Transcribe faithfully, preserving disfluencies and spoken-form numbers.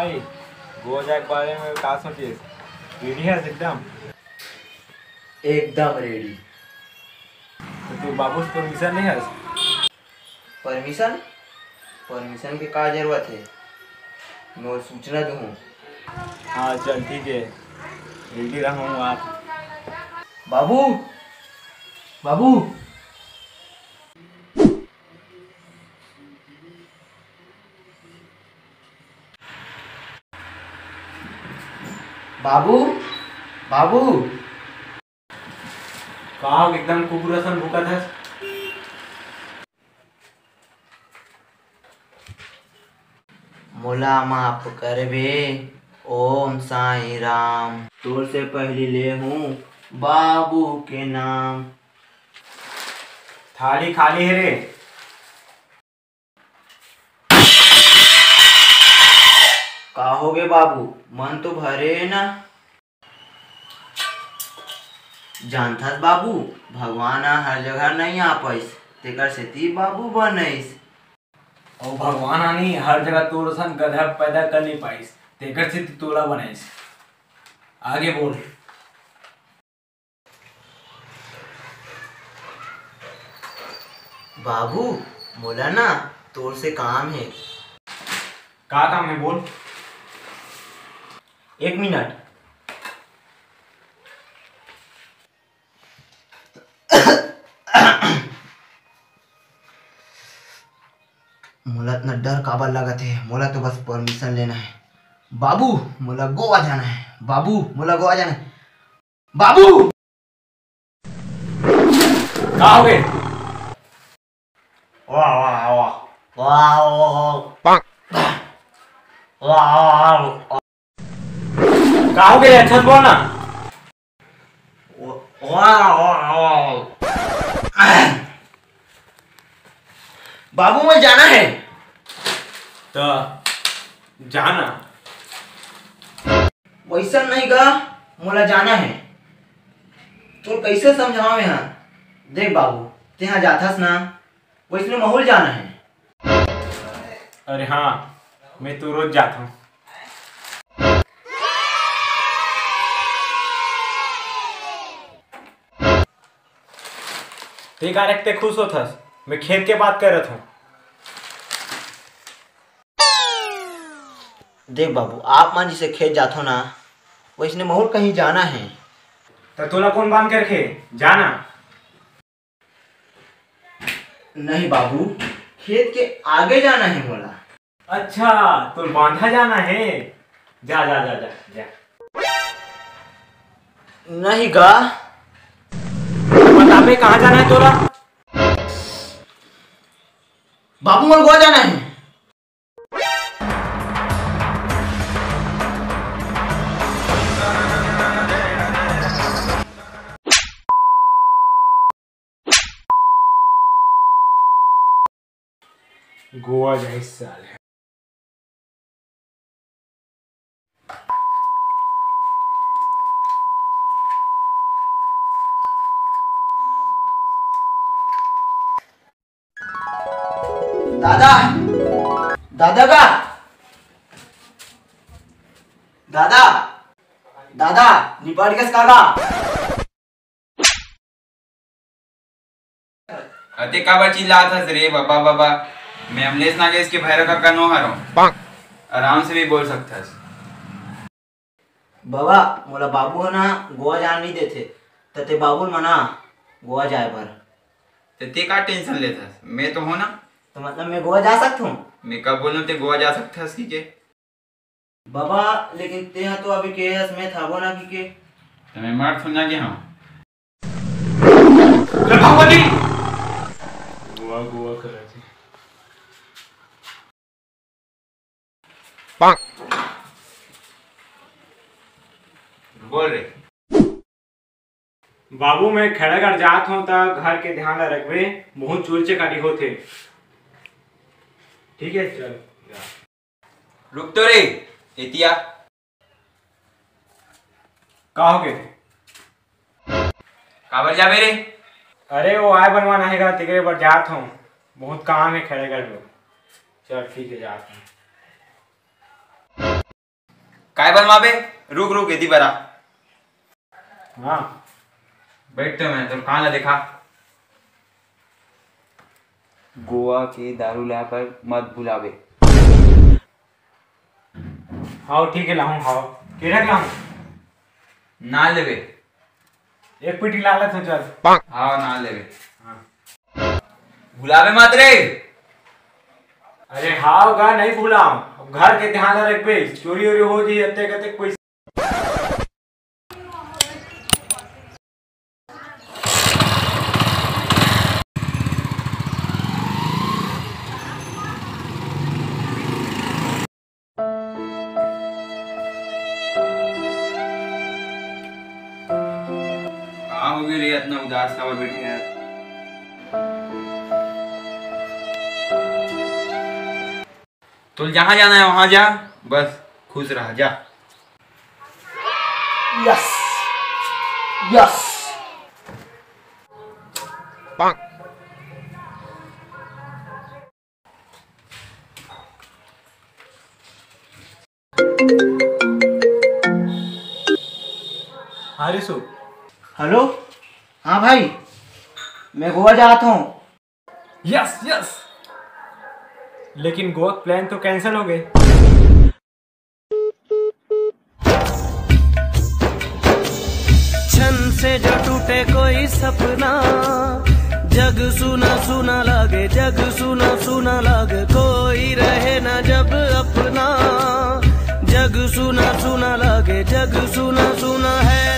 गोवा जाए के बारे में का सोचिस? रेडी हस एकदम? एकदम रेडी। तो तू बाबू से परमिशन नहीं हस? परमिशन? परमिशन के का जरूरत है? मैं सूचना दूँ। हाँ, चल, ठीक है, रेडी रहूँ आप। बाबू, बाबू। बाबू, बाबू। का हो, एकदम कुकुर असन भूकत हस? मोला माफ करबे, ओम साईं राम। तोर से पहली ले हूँ बाबू के नाम। थाली खाली है रे। का होगे बाबू, मन तो भरे ना। जानथस बाबू, भगवान ह हर जगह नइ आ पाइस, तेकर सेती बाबू बनइस। अउ भगवान ह नी हर जगह तोर असन गधा पैदा कर नइ पाइस, तेकर सेती तोला बनइस। आगे बोल। बाबू, मोला ना तोर से काम हे। का काम हे बोल? एक मिनट। मोला इतना डर काबर लगत हे? मोला तो बस परमिशन लेना हे। बाबू, मोला गोवा जाना हे। बाबू, मोला गोवा जाना हे। बाबू! का होगे? वाह, वाह, वाह। वाह, वाह, वाह। वाह, वाह, वाह। का होगे? अच्छा से बोल ना। वाह, वाह, वाह। बाबू, मैं जाना हे। तो जाना। वैसा नहीं गा, मोला जाना हे। तोर कैसे समझावा मैं हा? देख बाबू, तेहा जाथस ना, वैसने महूँ ल जाना हे। अरे हाँ, मैं तो रोज जात हूँ। ते का रखते खुश होथस? मैं खेत के बात करत हूँ। देख बाबू, आप मन जैसे खेत जाथो ना, वैसने महूँ ल कहीं जाना हे। त तोला कौन बांध के रखे? जाना। नहीं बाबू, खेत के आगे जाना हे मोला। अच्छा, तोर बांधा जाना हे। जा, जा, जा, जा, जा। नहीं गा। बताबे कहाँ जाना हे तोला? बाबू, मोला गोवा जाना हे। गोवा जाए साले। दादा, दादा गा, दादा, दादा, निपट गेस का गा? अते काबर चिल्लात हस रे बाबा, बाबा? मैं अमलेश नागेश के भैरव कका नो हरंव। आराम से भी बोल सकथस। बाबा, मोला बाबू ह ना गोवा जान नइ देथे, त ते बाबू ल मना गोवा जाए बर। त ते का टेंशन लेथस? मैं तो हो ना। तो मतलब मैं गोवा जा सकत हूँ? मैं कब बोलूँ ते गोवा जा सकथस कि के? बाबा, लेकिन ते ह तो अभी के हस मैं थाबो ना कि के। त मैं मर थोड़ा ना गे हूँ। ले भाग बनी। गोवा, गोवा करत हे। बोल रे। बाबू, मैं खेड़ागढ़ जात हूँ, त घर के ध्यान ला रखबे, बहुत चोरी चकारी होथे। ठीक है, चल, जा। रुक तो रे, एतिया। का हो गए? काबर जाबे रे? अरे, वो आय बनवाना हे गा, तेकरे बर जात हूँ। बहुत काम हे खेड़ागढ़ में। चल, ठीक है, जात हूँ। काय बनवाबे? रुक रुक, एदी बरा। हाँ। बैठ तो मैं, तोर कहाँ ला देखा? गोवा के दारू लाए पर मत भुलाबे। हाव, ठीक है, लाहूँ, हाव। केठक लाहूँ? ना लेबे। एक पेटी ला लेथों, चल। हाव, ना लेबे। हाँ। भुलाबे मत रे। अरे हाव गा, नहीं भुलाम। अब घर के ध्यान रखबे, चोरी ओरी हो जी, अतेक अतेक पैसा। का हो गया रे, इतना उदास काबर बैठे है? तोल जहाँ जाना है वहाँ जा, बस खुश रहा जा। Yes, yes. हाँ रिशु। हेलो। हाँ भाई, मैं गोवा जात हूँ। Yes yes. लेकिन गोवा प्लान तो कैंसिल हो गए। क्षण से जो टूटे कोई सपना, जग सुना सुना लागे, जग सुना सुना लागे, कोई रहे ना जब अपना। जग सुना सुना लागे, जग सुना सुना है।